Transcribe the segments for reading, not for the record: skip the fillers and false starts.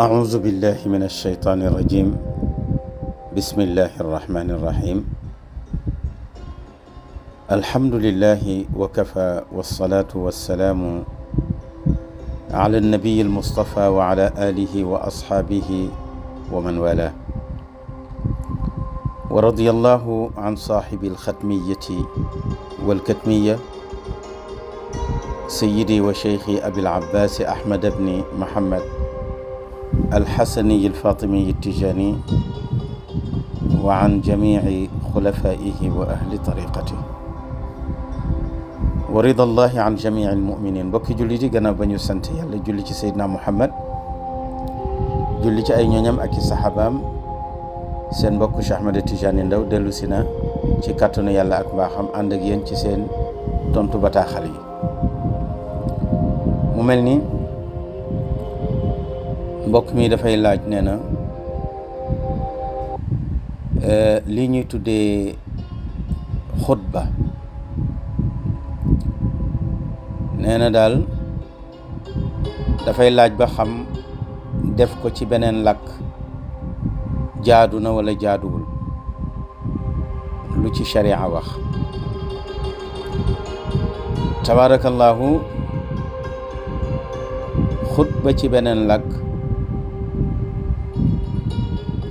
أعوذ بالله من الشيطان الرجيم بسم الله الرحمن الرحيم الحمد لله وكفى والصلاة والسلام على النبي المصطفى وعلى آله وأصحابه ومن والاه ورضي الله عن صاحب الختمية والكتمية سيدي وشيخي أبي العباس أحمد بن محمد الحسني الفاطمي التجاني وعن جميع خلفائه وأهل طريقته ورضا الله عن جميع المؤمنين bokki julli di gannaaw ba ñu sant yàlla julli ci Seydina Muhammad julli ci ay ñoñam ak i saxaabaam seen mbokk Cheikh Ahmed Tidiane Ndao dellu si na ci kàttanu yàlla ak mbaaxam ànd ak yéen ci seen tontu bataaxal yi mu mel ni mbokk mi dafay laaj nee na lii ñuy tuddee xutba nee na daal dafay laaj ba xam def ko ci beneen làkk jaadu na wala jaaduwul lu ci sharia wax tabaarakallaahu xutba ci beneen làkk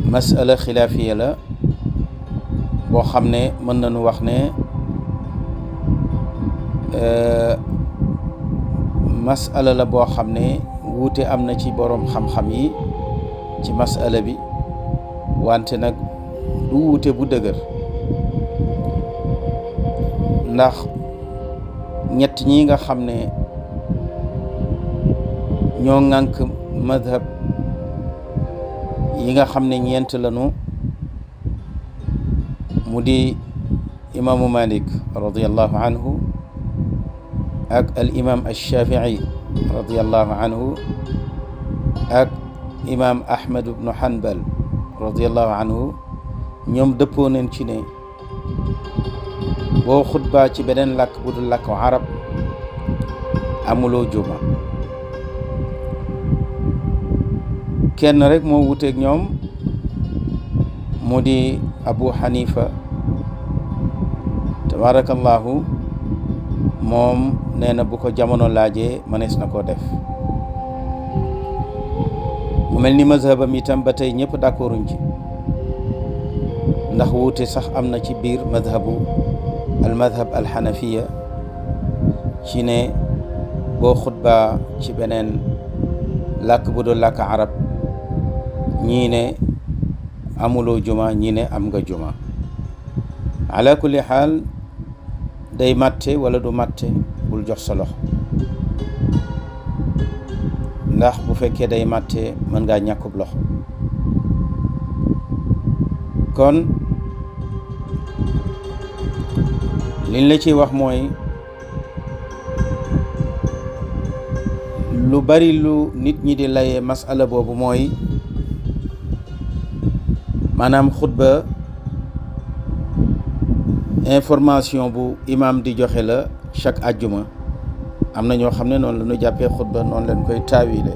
masala xilaafiya la boo xam ne mën nañu wax ne masala la boo xam ne wuute am na ci boroom xam-xam yi ci masala bi wante nag du wuute bu dëgër ndax ñett ñi nga xam ne ñoo ŋànk madhab yi nga xam ne ñeent lañu mu di imaamu Malik radiyallahu anhu ak al imam al-Shafi'i radiyallahu anhu ak imam Ahmad ibnu Hanbal radiyallahu anhu ñoom dëppoo nañ ci ne boo xutbaa ci beneen làkk bu dul làkku arab amuloo juma kenn rek moo wuteeg ñoom mu di Abu Hanifa tabarakallahu moom nee na bu ko jamono laajee mënees na koo def mu mel ni mazhabam itam ba tey ñëpp d'accorduñ ci ndax wuute sax am na ci biir madhabu al hanafiya ci ne boo xutba ci beneen làkk bu dul làkk arab ñii ne amuloo juma ñii ne am nga juma ala kulli xaal day màtte wala du màtte bul jox sa loxo ndax bu fekkee day màtte mën ngaa ñàkkub loxo kon liñ la ciy wax mooy lu bari lu nit ñi di layee masala boobu mooy maanaam xutba information bu imam di joxe la chaque ajjuma am na ñoo xam ne noonu la ñu jàppee xutba noonu leen koy taawile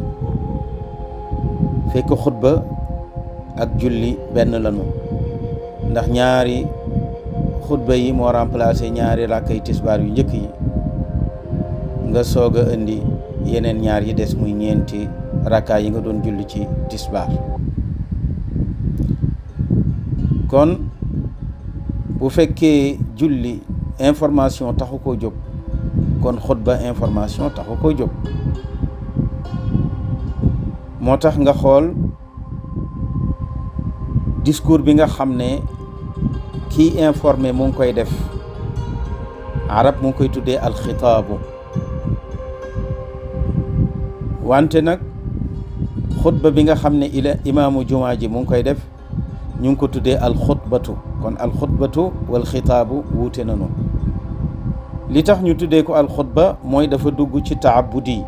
fekk xutba ak julli benn lañu ndax ñaari xutba yi moo remplacé ñaari rakkay tisbaar yu njëkk yi nga soog a indi yeneen ñaar yi des muy ñeenti rakkaa yi nga doon julli ci tisbaar kon bu fekkee julli information taxu koo jóg kon xutba information taxu koo jóg moo tax nga xool discours bi nga xam ne kii informé mu ngi koy def arab mu ngi koy tuddee alxitaabu wante nag xutba bi nga xam ne imaamu jumaa ji mu ngi koy def ñu ngi ko tuddee alxutbatu kon alxutbatu wal xitaabu wuute nañu li tax ñu tuddee ko alxutba mooy dafa dugg ci taabudi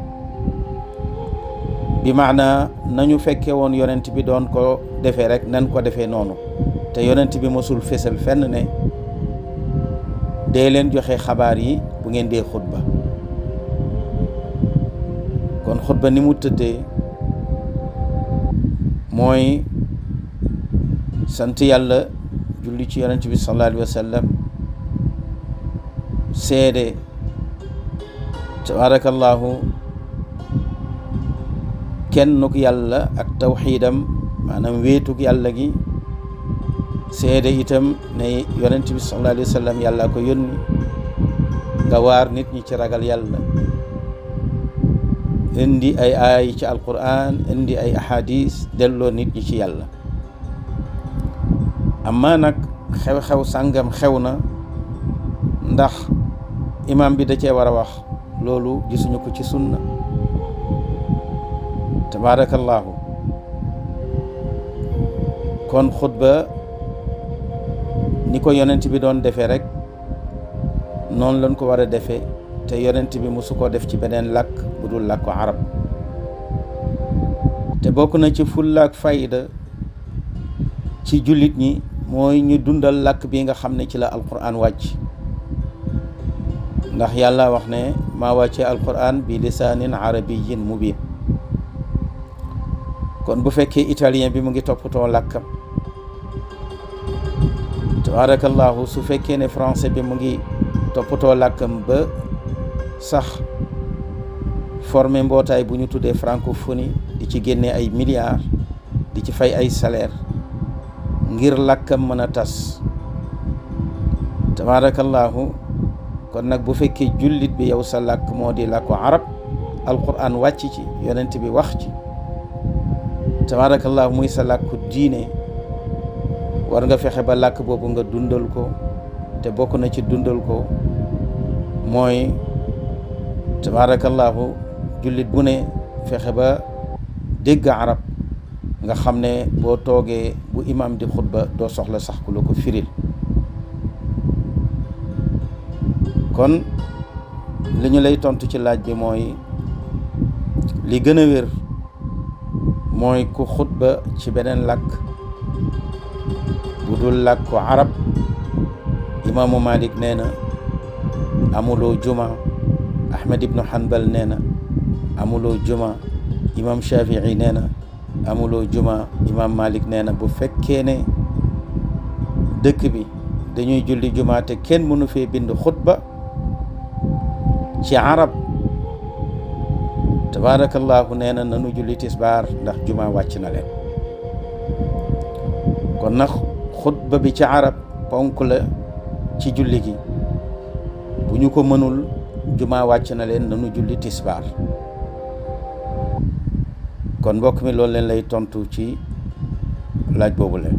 bi maana nañu fekke woon yonent bi doon ko defee rek nan ko defee noonu te yonent bi mosul fésal fenn ne dee leen joxe xabaar yi bu ngeen dee xutba kon xutba ni mu tëddee mooy sant yàlla, julli ci yonent bi sallallahu alayhi wa sallam, seede tabarakallahu kennuk yàlla ak tawxiidam, maanaam wéetug yàlla gi, seede itam ne yonent bi sallallahu alayhi wa sallam yàlla ko yónni, nga waar nit ñi ci ragal yàlla, indi ay aay ci alquran, indi ay ahadis, delloo nit ñi ci yàlla. amma nag xew-xew sàngam xew na ndax imam bi da cee war a wax, loolu gisuñu ko ci sunna. tabarakallahu kon xutba ni ko yonent bi doon defee rek noonu lañ ko war a defee, te yonent bi mosu ko def ci beneen làkk bu dul làkku arab. te bokk na ci fulla ak fayda ci jullit ñi mooy ñu dundal làkk bi nga xam ne ci la alquran wàcc, ndax yàlla wax ne maa wàccee alquran bi lisaanin arabiyyin mubin. kon bu fekkee italien bi mu ngi toppatoo làkkam, tabarakallahu su fekkee ne français bi mu ngi toppatoo làkkam ba sax formé mbootaay bu ñu tuddee francophonie, di ci génnee ay milliards, di ci fay ay salaire ngir làkkam mën a tas, tabarakallahu kon nag bu fekkee jullit bi yow sa làkk moo di làkku arab, alquran wàcc ci, yonent bi wax ci, tabarakallahu muy sa làkku diine, war nga fexe ba làkk boobu nga dundal ko. te bokk na ci dundal ko mooy tabarakallahu jullit bu ne fexe ba dégg arab, nga xam ne boo toogee bu imam di xutba doo soxla sax ku la ko firil. kon li ñu lay tontu ci laaj bi mooy li gën a wér mooy ku xutba ci beneen làkk bu dul làkku arab, imaamu Malik nee na amuloo juma, Ahmad ibnu Hanbal nee na amuloo juma, imam Shafii nee na amuloo juma, imam Malik nee na bu fekkee ne dëkk bi dañuy julli juma te kenn mënu fee bind xutba ci arab, tabarakallahu nee na nanu julli tisbaar ndax juma wàcc na leen. kon nag xutba bi ci arab ponk la ci julli gi, bu ñu ko mënul juma wàcc na leen, nanu julli tisbaar. kon mbokk mi loolu leen lay tontu ci laaj boobu leen.